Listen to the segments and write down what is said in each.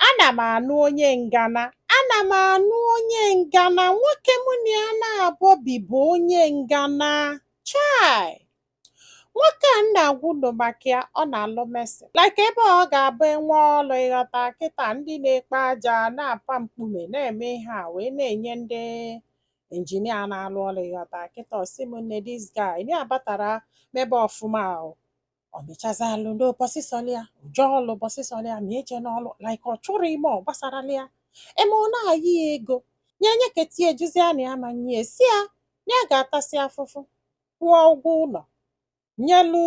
Ana m anụ onye ngana, ana m anụ onye ngana. Nwoke mụ na ya na-abọbi bụ onye ngana. Chai! Nwoke a m na-agwa unu maka ya, ọ na-alụ mason. Like ebe ọ ga-abụ enwe ọlụ, ịghọta kịta, ndị na-ekpe aja, na-apa mkpume, na-eme ihe a wee na-enye ndị engineer na-alụ ọlụ, ịghọta kịta. Ọ sị m, nne, this guy ya batara mebe ọfụma o. Ọ mechazalụ n'ụbọchị ya jee ọlụ, bọsị sọlị ya ma eje n'ọlụ, like ọ chụrụ ime ọ gbasarala ya eme, ọ na-ayị ya ego nye nye ketie ejuzia na ya ma nye si ya na ya ga-atasị afụfụ, kwụọ ụgwọ ụlọ, nyelu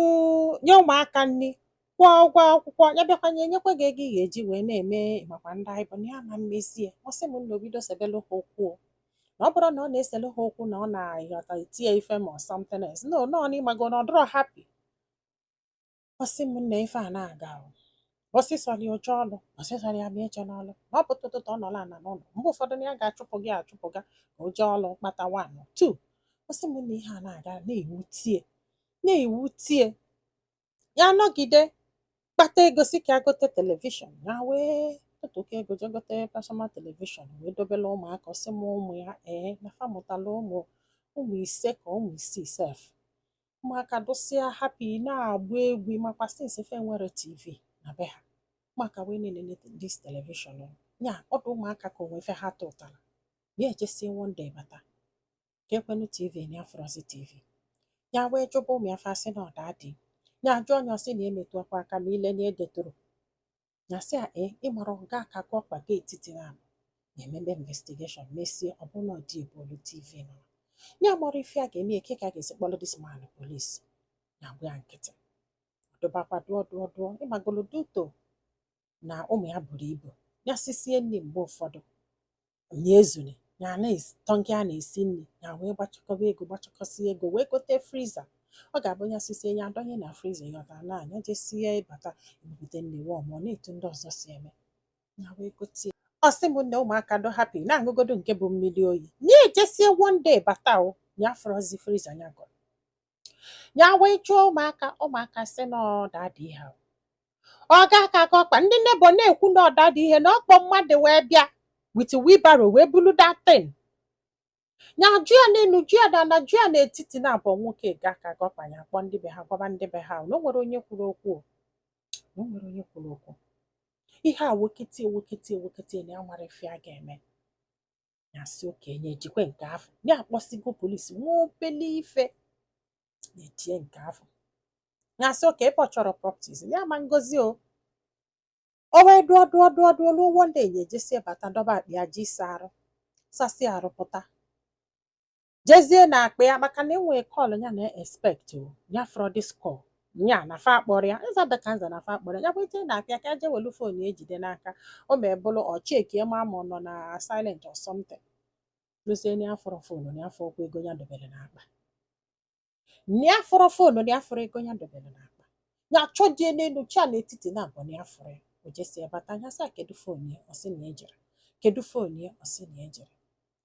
nye ụmụaka nri, kwụọ ụgwọ akwụkwọ ya, bịakwa nye nyekwa gị ego ị ga-eji wee na-eme makwa ndị anyị bụ na ya ma mmezie. Ọ sị m na obido sebelu ha okwu o. Na ọ bụrụ na ọ na-eselu ha okwu na ọ na-aghọta etie ife ma ọ something else, no no na ịmago na ọ dịrọ happy. Ọ sị m nna, ife a na-aga o, ọsịsọrọ oche ọlụ, ọsịsọrọ ya ma eche n'ọlụ, na ọ pụta ụtụtụ, ọ nọrọ ala n'ụlọ. Mgbe ụfọdụ na ya ga-achụpụ gị achụpụ ga ka o jee ọlụ kpata one two. Ọ sị m na ihe a na-aga na-ewutie na-ewutie ya. Nọgide kpata ego si ka ya gote television, ya wee tụtụkọ ego jee gote personal television wee dobere ụmụaka. Ọ sị m ụmụ ya ee na fa mụtala ụmụ, ụmụ ise ka ụmụ isii sef. Ụmụaka dụsịa happy, na-agba egwu makwa since fe nwere TV na be ha, ụmụaka wee na-enene this television ya. Ọdụ ụmụaka ka onwe ife ha tụtara ya. Ejesie one day bata ka ekwenu TV na afọrọzi TV ya, wee jụba ụmụ ya, fasị na ọda dị ya. Ajụ onye, ọsị na emetụ ọkwa aka ma ile na edetụrụ ya, sị ya ee, ịmara ọga aka ka ọkpa ga etiti na na-emebe investigation mesie, ọ bụ na ọ dị ebolu TV nọ ya mara ife a ga-eme eke ka a ga-esi kpọrọ this man police na agba ya nkịtị. Dụbakwa dụọ dụọ dụọ, ịmagolo duto na ụmụ ya buru ibu, ya sisie nri mgbe ụfọdụ ya ezune ya na-etọ nke a na-esi nri ya, wee gbachakọba ego, gbachakọsị ego wee gote freezer. Ọ ga-abụ ya sisie ya adọnye na freezer, ịghọta na anya jesie bata ebupụte nri wọm, ọ na-etu ndị ọzọ si eme ya, wee gote. Ọ sị m nne, ụmụaka do happy na-aṅụgodo nke bụ mmiri oyi. Ya ejesie one day bata o, ya fọrọzi freezer ya gọrọ ya, wee jụọ ụmụaka, ụmụaka sị na ọ daddy ihe ọ ga aka aka ọkpa. Ndị neighbour na-ekwu na ọ daddy ihe na ọkpọ mmadụ wee bịa with wheelbarrow wee bulu that thing. Ya jụ ya n'elu, jụ ya n'ala, jụ ya n'etiti na abụọ. Nwoke ga aka aka ọkpa ya, kpọọ ndị be ha, gwaba ndị be ha na o nwere onye kwuru okwu o, na o nwere onye kwuru okwu. Ihe a wokete wokete wokete na ya nwere ife a ga-eme. Ya sị okenye ejikwe nke afọ ya akpọsigo polisi nwa obele ife na-ejie nke afọ. Ya sị oke ebe ọ chọrọ properties ya ma ngozi o. O wee dụọ dụọ dụọ dụọ ruo one day, ya ejesie bata, dọba akpa ya, ji ịsa arụ, sasị arụ, pụta, jezie na akpa ya, maka na enwee call ya na expect o, ya fọrọ this call nya na fa akpọrọ ya nza dịka nza na fa akpọrọ ya, bụ jee na akpa ya ka je welu phone ya ejide n'aka. O mee bụrụ ọ chekie ma ma ọ nọ na silent or something. Lụzie na ya fọrọ phone, na ya fọrọ ego ya dobere n'akpa, na ya fọrọ phone, na ya fọrọ ego ya dobere n'akpa. Ya chọjie n'elu chia n'etiti na abụọ, na ya fọrọ ya. O jesie bata ya, sị kedu phone ya? Ọ sị na ejere. Kedu phone ya? Ọ sị na ejere.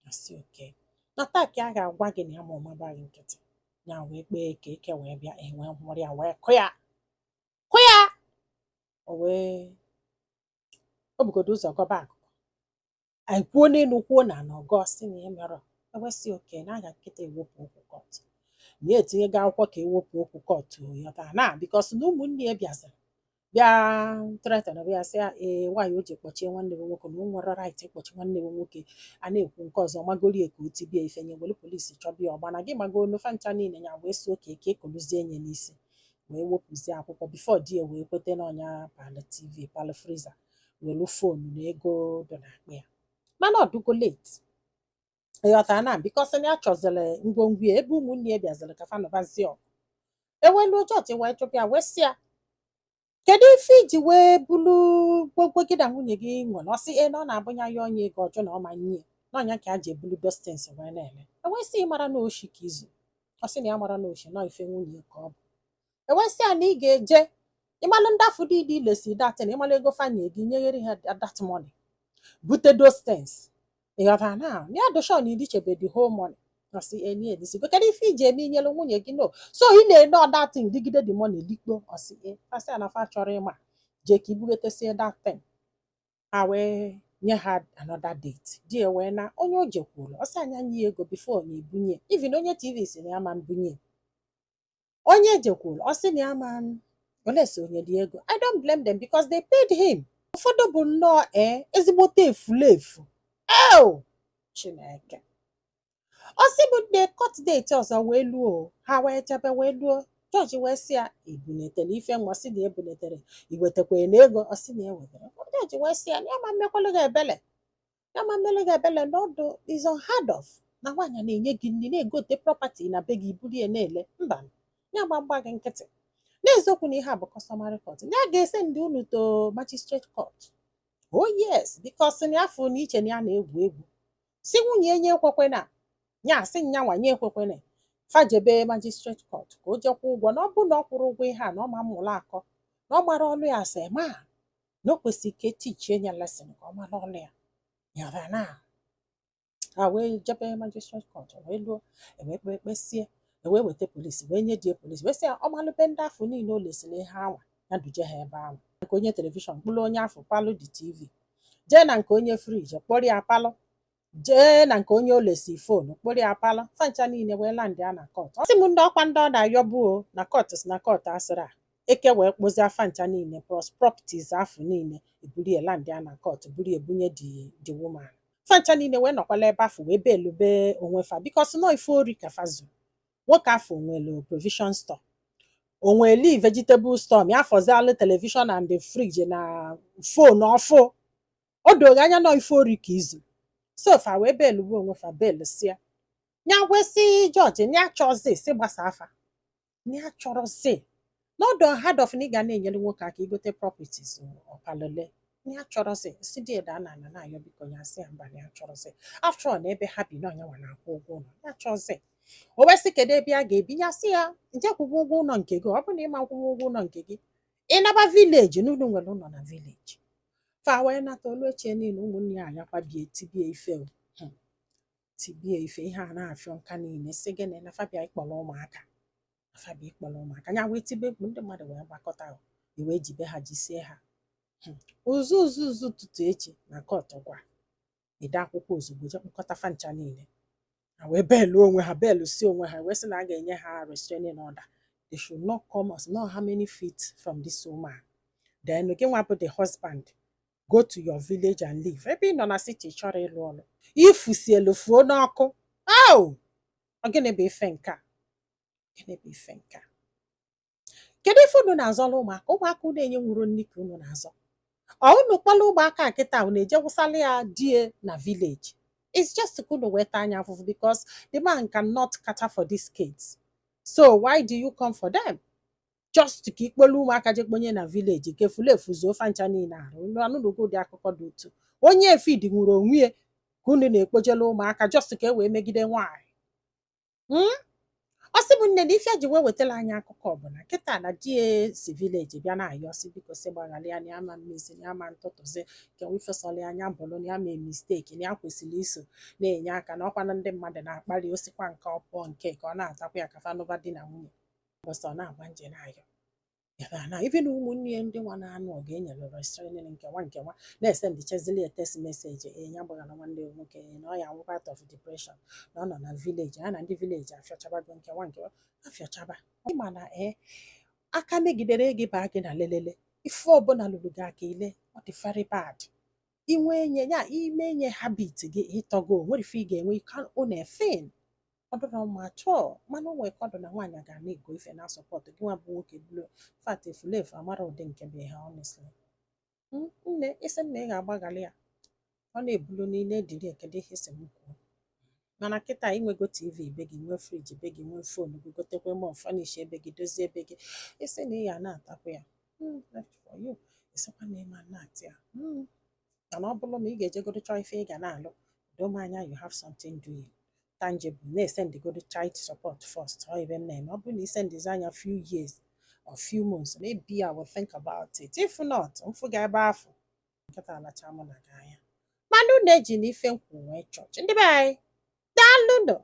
Ya sị oke na taa ka a ga-agwa gị na ya ma ọmaba gị nkịtị. Ya wee kpee eke eke wee bịa enwee nwụrụ ya, wee kụ ya kụ ya. O wee o bugodo ụzọ gọba akụkụ anyị, kwuo n'elu, kwuo na ana, ọgọ sị na ya merọ. Ewesị oke na aga nkịta ewepụ okwu court, na ya etinyego akwụkwọ ka ewepụ okwu court, yọta na because na ụmụnne ya bịaziri bịa threaten, bịa sị ya ee, nwaanyị o ji kpọchie nwanne m nwoke na o nwere right ịkpọchi nwanne m nwoke. A na-ekwu nke ọzọ, magorie ka o tibie ife nye, were polisi chọbịa ọgbana gị magolu fa ncha niile. Ya wee sị oke ka ekoluzie nye n'isi wee wepụzie akwụkwọ before di ya wee kwete na ọnya palụ TV, palụ freezer, welu phone na ego dị n'akpa ya. Mana ọ dụgo late, ịghọtara na because na ya chọziri ngwongwo ya ebe ụmụnne ya bịaziri ka fa nụbazie ọgụ. Ewelu jọji wee jụbịa, wee sị ya kedu ife iji wee bulu gbogbo gị na nwunye gị nwere? Ọ sị e na ọ na-abụ ya ya onye ego ọjọọ na ọ ma nye na ọnya ka a ji ebulu dostins wee na-eme. Ewee sị mara na oshi ka izu. Ọ sị na ya mara na oshi nọ ife nwunye ka ọ bụ. Ewee sị ya na ị ga-eje ịmalụ ndị afọ niile ilesi datin, ịmalụ ego fanye gị nyeghere ha that money, bute those things, ịghọtara na ya dosho na irichebe the whole money. Ọ sị eni edisigo. Kedu ife iji eme inyelu nwunye gị? No, so ị na-ene ọdatin digide the money likpo. Ọ sị e asị ya na fa chọrọ ịma jee ka ibugotesie that thing. Ha wee nye ha another date. Di ya wee na onye o jekwuru, ọ sị anya nye ya ego before ya ebunye. Even onye TV si na ya ma mbunye. Onye jekwuru, ọ sị na ya ma olesi onye dị ego. I don't blame them because they paid him. Ụfọdụ bụ nnọọ ezigbote efulefu. Eo Chineke! Ọ sị bụ the court date ọzọ wee luo, ha wee jebe, wee luo, jọji wee sị ya ebunetere ife nwa. Sị na ebunetere, iwetekwa na ego? Ọ sị na ewetere. Jọji wee sị ya na ya ma mmekwalụ gị ebele, ya ma mmele gị ebele, na ọdụ is unheard of na nwaanyị na-enye gị nri, na-egote property na be gị, iburu ya na-ele. Mba, ya gba mgba gị nkịtị. N'eziokwu na ihe a bụ customary court, ya ga-ese ndị unu to magistrate court. Oh yes, because na afọ na iche na ya na-egwu egwu, si nwunye enye ekwekwe na ya asị nyanwa nye ekwekwene, fajebe magistrate court ka o jekwa ụgwọ. Na ọ bụ na ọ kwụrụ ụgwọ ihe a, na ọ ma mmụrụ akọ na ọ gbara ọlụ ya asị ma na o kwesịrị ka etichie ya lesson, ka ọ mara ọlụ ya yara na ha. Wee jebe magistrate court, wee luo, ewee kpee, kpesie, ewee weta polisi, wee nye die polisi, wee sị ya ọmalụbe ndị afọ niile o lesiri ihe anwa, ya duje ha ebe ahụ. Nke onye television, kpụrụ onye afọ palụ dị TV, jee na nke onye fridge, kpọrọ ya palụ, jee na nke onye olesi phone, kpọrọ ya palụ. Fancha niile wee land ya na court. Ọ sị m ndị ọkwa ndị ọ na-ayọbu o na court, si na court asịrị a eke wee kpụzie fancha niile plus properties afọ niile, eburu ya land ya na court, buru ebunye the woman. Fancha niile wee nọkwala ebe afọ, wee belube onwe fa, because nọ ife ori ka fa zu. Nwoke afọ nwere provision store, o nwere vegetable store, ma ya fọzialụ television and the fridge na phone ọfụ. O doro anya nọ ife ori ka izu. So fa wee belube onwe fa, belụsịa ya, wesị jọji ya chọzi si gbasa afa ya chọrọzi n'ọdụ hard of na ị ga na-enyere nwoke aka igote properties ọpalole. Ya chọrọzi si dị eda na ana na-ayọ biko, ya sị ya mba, na ya chọrọzi. After all, na ebe ha bi na ọnyanwa na-akwụ ụgwọ ụlọ. Ya chọzi, o wee sị kedu ebe a ga-ebi? Ya sị ya nje kwụgwọ ụgwọ ụlọ nke gị. Ọ bụ na ịma akwụkwọ ụgwọ ụlọ nke gị, ịnaba village n'ụlọ nwere ụlọ na village. Fa wee nata olu echie niile, ụmụnne ya ayakwa bie tibie ife o. Tibie ife ihe a na-afịọ nka niile, sị gịnị na fabia ịkpọrọ ụmụaka, na fabia ịkpọrọ ụmụaka. Ya wee tibe mkpu, ndị mmadụ wee gbakọta o, e wee jibe ha, jisie ha. Ụzụ ụzụ ụzụ ụtụtụ echi na court gwa ede akwụkwọ ozugbo, jee kpọkọta fa ncha niile. Ha wee belụ onwe ha, belụ si onwe ha, wee sị na a ga-enye ha restraining order. They should not come us not how many feet from this woman. Then gị nwa bụ the husband, go to your village and live. Ebe ị nọ na city chọrọ ịlụ ọlụ, ifusielu fuo n'ọkụ. Oh, ọ gịnị bụ ife nke a? Gịnị bụ ife nke a? Kedu ife unu na-azọrọ ụmụaka? Ụmụaka unu enye nwuru nri ka unu na-azọ. Ọ unu kpọrọ ụmụaka kịta, unu eje wụsala ya die na village. It's just ka unu weta anya afụfụ, because the man cannot cater for these kids, so why do you come for them? Just ka ikpolu ụmụaka je kponye na village, ka efulefu zuo fancha niile arụ. Unu anụnụgo ụdị akụkọ dị otu onye efid nwụrụ onwe ya ka unu na-ekpojela ụmụaka, just ka e wee megide nwaanyị. Ọ sị bụ nne na ife ji wee wetara anyị akụkọ ọbụla kịta na di ya si village bịa na-ayọ, sị biko, sị gbaghara ya, na ya ma mmezi, na ya ma ntụtụzi kewa ifesọrọ anya bụrụ na ya mee mistake, na ya kwesịrị iso na-enye aka, na ọkwa na ndị mmadụ na-akpali osikwa nke ọ pụọ nke ka ọ na-atakwa ya ka fanụba di na nwunye bọsọ ọ na-agba nje na-ayọ ya na even ụmụnne ya ndị nwa na-anụ ọ ga-enyere restraining nkewa nkewa, na-ese ndịchezili ya text message, ee, ya gbaghara nwanne ya nwoke, na ọ ya nwụkwa out of depression, na ọ nọ na village ya na ndị village afịọchabago nkewa nkewa afịọchaba. Ịma na ee aka megidere gị baa gị na lelele ife ọbụla lụrụ gị aka ile, ọ dị very bad. Inwe enye ya ime enye habit gị ịtọgo, nwere ife ị ga-enwe. You can own a thing. Ọ dịrọ mma atọ, mana o nwere ka ọ dị na nwaanyị ga na-ego ife na support gị nwa bụ nwoke bụrụ fat efulefu amara ụdị nke bụ ha. Honestly, nne, isi m na ị ga-agbaghalị ya, ọ na-ebulu niile ediri ekedo ihe si m kwuo. Mana kịta inwego TV be gị, nwee fridge be gị, nwee phone gị, gotekwe mọ furnish ebe gị, dozie ebe gị, isi na ị ya na-atakwa ya, left for you. Ịsịkwa na ịma na-atị ya, mana ọ bụrụ ma ị ga-ejegodo chọọ ife ị ga na-alụ, doo m anya you have something doing tangible, na-esendigodo child support first. Ọ ebe m na-eme, ọ bụrụ na isendizi anya few years or few months, maybe I will think about it. If not, mfụ ga ebe afọ nkịta alacha mụ na gị anya. Mana unu eji na ife nkwụ wee chọọchị ndị be anyị. Daalụ nụ.